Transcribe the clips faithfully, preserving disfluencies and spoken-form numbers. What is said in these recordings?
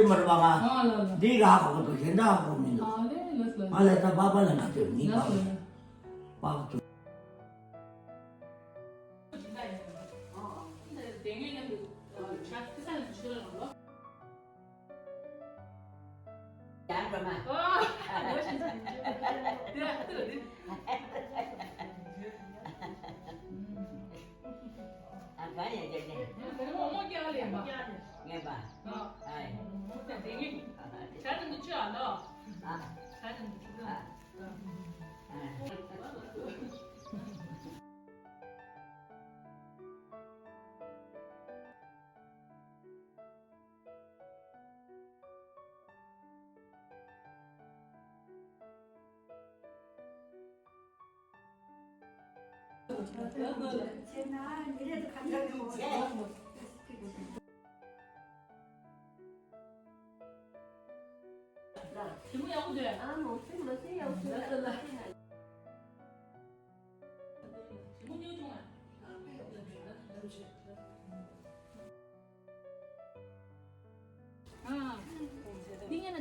ཡོད་མ་རེད་པ་ང་། ཨ་ལ་ལ། འདི་ག་ཧ་གོ་འདུག་གཞན་དག་ཧ་གོ་མི་འདུག་ཨ་ལེ་ལ་ལ། ང་ལ་ད་པགས་པ་ལ་ང་ཚོས་མི་ལ་པགས་ལ། པགས་ཚོས།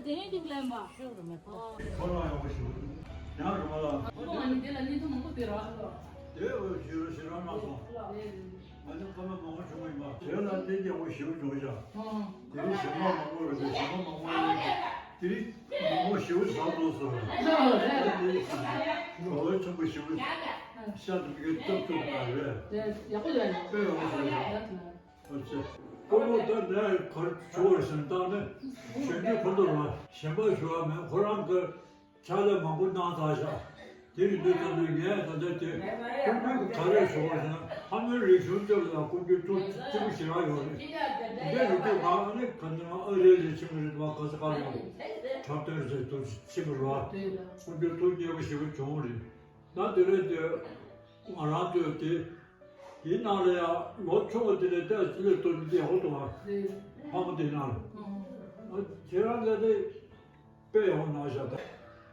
དེ་རིང་གི་ལན་པ། ཁོ་རང་ཡག་པོ་ཞུ། ཡང་རུ་མ་ལ། ཁོ་ཨ་ནི་དེ་ལ་བརྙན་ཐུང་མང་པོ་སྟེར་བ། དེ་འོ་ཞུ་རུ་ཞུ་ར་མ་སོང་། ང་ཚོ་ཁོ་ན་མང་པོ་བྱུང་བ་ཡིན་པ། དེ་ལ་བརྟེན་ཀྱང་འོ་ཞུ་བྱུང་བཞག་དེ་རིང་ཞེ་མ་མང་པོ་རེད། དེ་ཞེ་མ་མང་པོ་རེད། དེ་རིང་མང་པོ་ཞུ་ཟག་འགྲོ་སོང་། དེ་རིང་འོ་ཆེན་པོ་ཞུ་ཤ་དུ་མི་གི་ཏོག་ཏོག་མ་རེད། དེ་ཡག་པོ་ཡོད། དཔེ་ཡག་པོ་ཞུ་ཡོད། ཨོ་ཙི། སྤོ་བོ་ད་ནས་གར་བྱུང་བར་ཟིན་བཏང་ནས་གཞོན་སྐྱེས་ཁོ་ཚོ་ལ་ཞེན་པ་ཞུ་བ་མེད། ཁོ་རང་གི་ཕྱག་ལས་མང་པོ་གནང་ཚར་ཤག་དེ་རིང་འདི་ལྟ་དུས་ངས་ད་ལྟ་དེ་ཀུན་སྤྱོད་ག་རེ་བྱུང་བར་ཟིན་ན། ལྷ་མོའི་རིག་གཞུང་སྐྱོབ་ལ་ཀུན་སྤྱོད་ཐུགས་གཙིགས་པོ་ཞེ་དྲག་ཡོད་རེད། འདི་རུ་དེ་ང་ཨ་ནི་ག་ནས་ཨ་རི་ལ་ཕྱིན་པ་རེད་པ། ག་ས་ག་ལ་འཁྲབ་སྟོན་བྱེད་དུ་ཕྱིན་པ་རེད་པ། ཀུན་སྤྱོད་ཐུགས་མཉེས་པོ་ཞེ་པོ་བྱུང་བ་རེད། ད་དེ་རེད་དེ། ང་རང་ཚོས་དེ། དེའི་ནང་ལ་ཡང་ལོ་ཆུང་བ་དེ་ལས་ལྟས་ཚེ་ལས་གཏོང་རྒྱུ་དེ་ཡག་པོ་འདུག་ཨ། ལྷ་མོ་དེའི་ནང་ལ། ཨ། ཁྱེད་རང་ག་དེ་དཔེ་ཡག་པོ་གནང་བཞག་ད་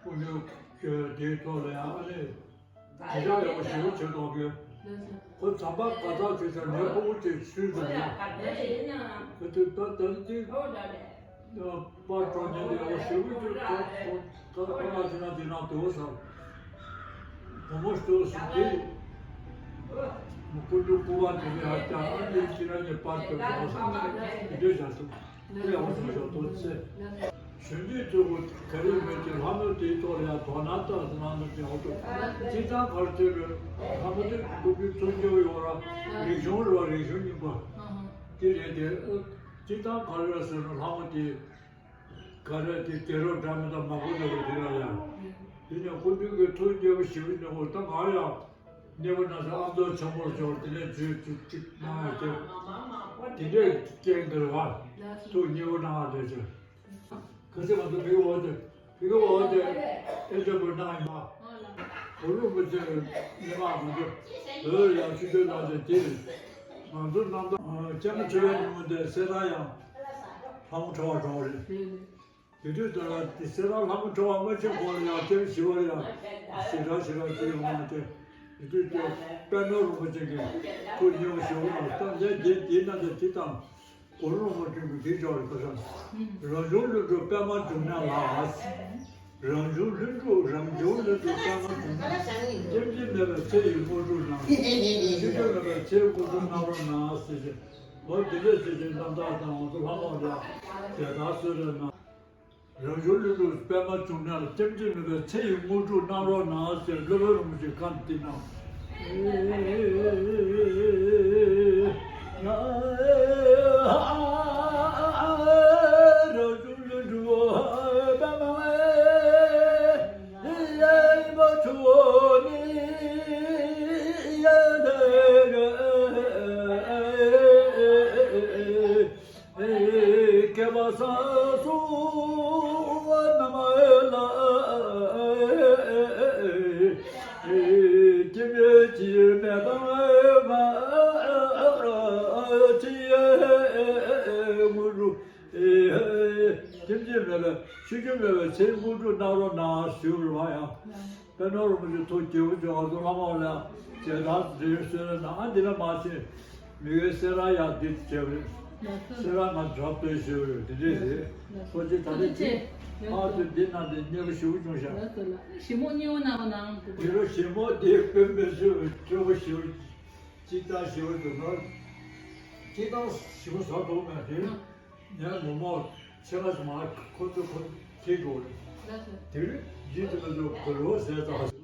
ཕུ་ནུ་ཁྱོད་དེའི་ཐོག་ལ་ཡང་ཨ་ནི་དེ་འདྲ་ཡག་པོ་ཞེ་པོ་བྱེད་གཏོང་རྒྱུ། ཁོ་ཚང་པ་ག་ཚག་བྱེད་ས་ནས་ཕུ་བོ་དེ་ཚུལ་དུ་ཡང་། ཁོ་ཚོས་ད་ད་ནི་དེ། པར་སྤྲོ་ཉན་ཡག་པོ་ཞེ་པོ་ཅིག་ད་ད་ད་ལ་དེ་ན་དེ་ན་དེ་བོ་ཟ། བུ་མོ་ཞོ་སུ་དེ། མུ་ཀུ་ལུ་ཀུ་བ་དེ་ནི་ཧ་ཅང་ཨ་ནི་ཕྱི་ར་ཉེ་པར་དུ་བ་ཟ། དེ་འདྲ་བྱ་ཐུབ། དེ་ཡག་པོ་ཞེ་པོ་ཞོ་ཏོ་ཚེ། གཞོན་སྐྱེས་ཚོ་ག་རེ་མེད་ཀྱི་ལྷ་མོ་དེའི་ཐོག་ལ་ཡང་དོ་སྣང་བཏང་ཟིན་ན་འདི་ཡག་པོ་འདུག་སྤྱིར་བཏང་གར་ཚོད་རེད། ལྷ་མོ་དེ་ཀུ་ཀུའི་ཚུར་སྐྱོ་ཡོང་ར་རིག་གཞུང་རེད་བ། རིག་གཞུང་རྙིང་པ་དེ་རེད་དེ། སྤྱིར་བཏང་གར་རེད་ཟེར་ན་ལྷ་མོ་དེ། ག་རེ་དེ་དེ་རོ་འདྲ་མི་འདྲ་མང་པོ་འདུག་དེ་ལ་ཡང་། དེ་ནས་ཁོ་ཚོས་ཀྱི་ཐུགས་དགྱེས་པ་ཞེ་པོ་གནང་གོ་ད་ང་ཡང་གནས་པ་ན་ཚ་ཨ་མདོ་ཆེན་པོར་འབྱོར་དེ་ནས་ཇུས་ཅིག་ཅིག་གནང་ཡ་དེ། དེ་འདྲས་རྐྱེན་འདིར་བ། ཐུགས་མཉེས་པོ་གནང་བ་དེ་ཚོ། ག་ཚོད་ང་ཚོ་ཕི་གི་འོག་དེ་ཕི་གི་འོག་དེ་ཨེ་འདྲ་པོ་གནང་ཡིན་པ། གུ་རུ་པུ་ཚེ་མི་མང་ང་ཚོ་བོད་ཡང་ཆུ་ཚོད་ནང་དེ་དེ་ང་ཚོ་རྣམ་པ་སྤྱན་མ་ཆོད་པའི་ཉིན་མོ་དེ་གསེར་ཐང་ཡང་ལྷ་མོ་ཁྲོ་བ་འགྲོ་བ་རེད། དེ་དུས་ད་ལ་དེ་གསེར་ཐང་ལྷ་མོ་ཁྲོ་བ་མ་ཆེ་གོང་ལ་ཡང་སྐྱེར་ཞི་བར་ཡང་ཞེ་དྲག་ཞེ་དྲག་ཅིག་ཡོང་བ་དེ། དེ་དུས་དེ་པད་ནོར་རིན་པོ་ཆེ་གིས་ཁོ་ཉེ་བ་ཞེ་བོ་ལ་ད་ལས་དེ་དེ་ན་དེ་དེ་དང་གུ་རུ་རིན་པོ་ཆེ་གིས་དེ་ཅོག་རེ་ཁ་སང་རང་བྱུང་ལྷུན་གྲུབ་པད་མ་འབྱུང་གནས་ལགས། རང་བྱུང་ལྷུན་གྲུབ་རང་བྱུང་ལྷུན་གྲུབ་པད་མ་འབྱུང་གནས། སྐྱེ་འཆི་མེད་པའི་ཚེ་ཡི་དངོས་གྲུབ་གནང་། སྐྱེ་འཆི་མེད་པའི་ཚེ་ཡི་དངོས་གྲུབ་གནང་རོགས་གནང་ཟེར་ཞིང་། འོ་དེ་འདྲ་ཟེར་ཞིང་རྣམ་ཐར་དང་ང་ཚོ་ལྷ་མོ་ལ་དེ་ལྟར་གསོལ་རས་གནང་། རང་བྱུང་ལྷུན་གྲུབ་པད་མ་འབྱུང་གནས་ལ། སྐྱེ་འཆི་མེད་པའི་ཚེ་ཡི་དངོས་གྲུབ་གནང་རོགས་གནང་ཟེར་སློབ་དཔོན་རིན་པོ་ཆེས་བཀའ་འདི་གནང་། རང་བྱུང་ལྷུན་གྲུབ་པད་མ་ཡིན་པ་ཆུ་བོ་ནི། བསྐལ་པ་བསམ་གསུམ་རྣམ་ལ། སྐྱེ་འཆི་མེད་པ་ང་ཚེ་ཡི་དངོས་གྲུབ། སྐྱེ་འཆི་མེད་པའི་ཤི་རྒྱུ་མེད་པའི་ཚེ་དངོས་གྲུབ་གནང་རོགས་གནང་ཞུས་པ་ཡང་། པད་ནོར་རིན་པོ་ཆེ་ཐུགས་དགྱེས་པོ་བྱུང་། ང་ཚོ་ལྷ་མོ་ལ་མཇལ་དར་འདིར་གསོལ་རས་གནང་། ཨ་འདི་ལ་མ་ཕྱིན་མི་གའི་གསེར་ར་ཡག་འདི་བྱས་པ་རེད། གསེར་ར་ང་འདྲ་པོ་ཞུ་རེད། འདི་འདྲས་རེད། ཐུགས་རྗེ་ད་ལྟ་ཅི། ཨ་ཚོ་འདི་ན་འདི་མཉེས་པོ་ཞེ་པོ་བྱུང་ཤག་ཞི་མོ་མཉེས་པོ་གནང་བ་གནང་། འདི་རུ་ཞི་མོ་འདི་དཔེ་མི་སྲིད་པའི་སྤྲོ་པོ་ཞེ་པོ། ཅི་ལྟར་ཞེ་པོ་འདུག་ན། ཅི་ལྟར་ཞེ་པོ་ཟ་འདུག་མེད་དེ། ངའི་ངོ་མ་ཆེ་ཁ་ཞིག་མ་ཁོ་ཚོས་ཁོ་ཁྱེད་དགོས་རེད། དེ་རིང་ཡིད་དུ་མི་འདུག་གུ་རུ་ཟས་དང་